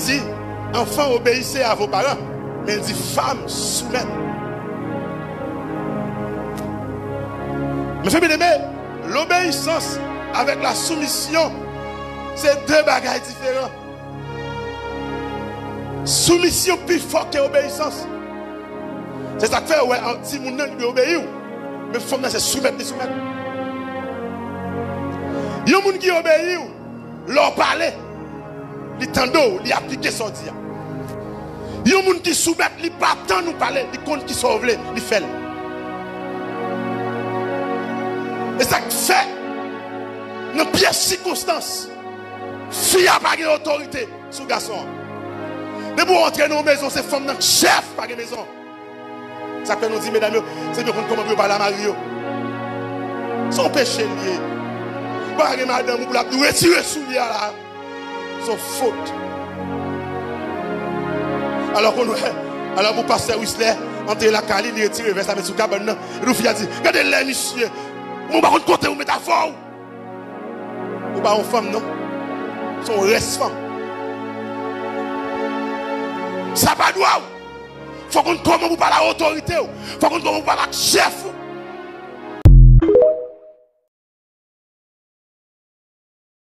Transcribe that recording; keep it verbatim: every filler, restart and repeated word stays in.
di, enfants, obéissez à vos parents, men l di, femme, soumettre. Mes frères bien-aimés, l'obéissance avec la soumission, se de bagay diferan. Soumisyon pi fò ke obeyisans. Se sa k fè ou wè an timoun nan li dwe obeyi w. Men fanm nan se soumèt li soumèt. Yon moun ki obeyi w, lè w pale, li tande w, li aplike sa w di a. Yon moun ki soumèt, li pa tann ou pale, li konn ki sa w vle, li fè l. E sa k fè, nan pyès sikonstans, fi a pa gen otorite sou gason an. Depi w antre nan yon mezon, se fanm nan k chèf, pa gen mezon. Sa k fè nou di medam yo, se byen konn kòman pou yo pale a mari yo. Se yon peche l ye. Pa gen madanm ou pou l ap di w retire soulye a la. Se yon fot. Alò konn wè, alò pou pastè Wislè antre lakay li, li retire vès la met sou kabann nan. Epi fi a di, gade lè misye. Mwen pa konn kote ou met afè w. Ou pa yon fanm non. Se yon rès fanm. Sa pa dwa w. Fò konn kòman pou pale a otorite w. Fò konn kòman pou pale ak chèf ou.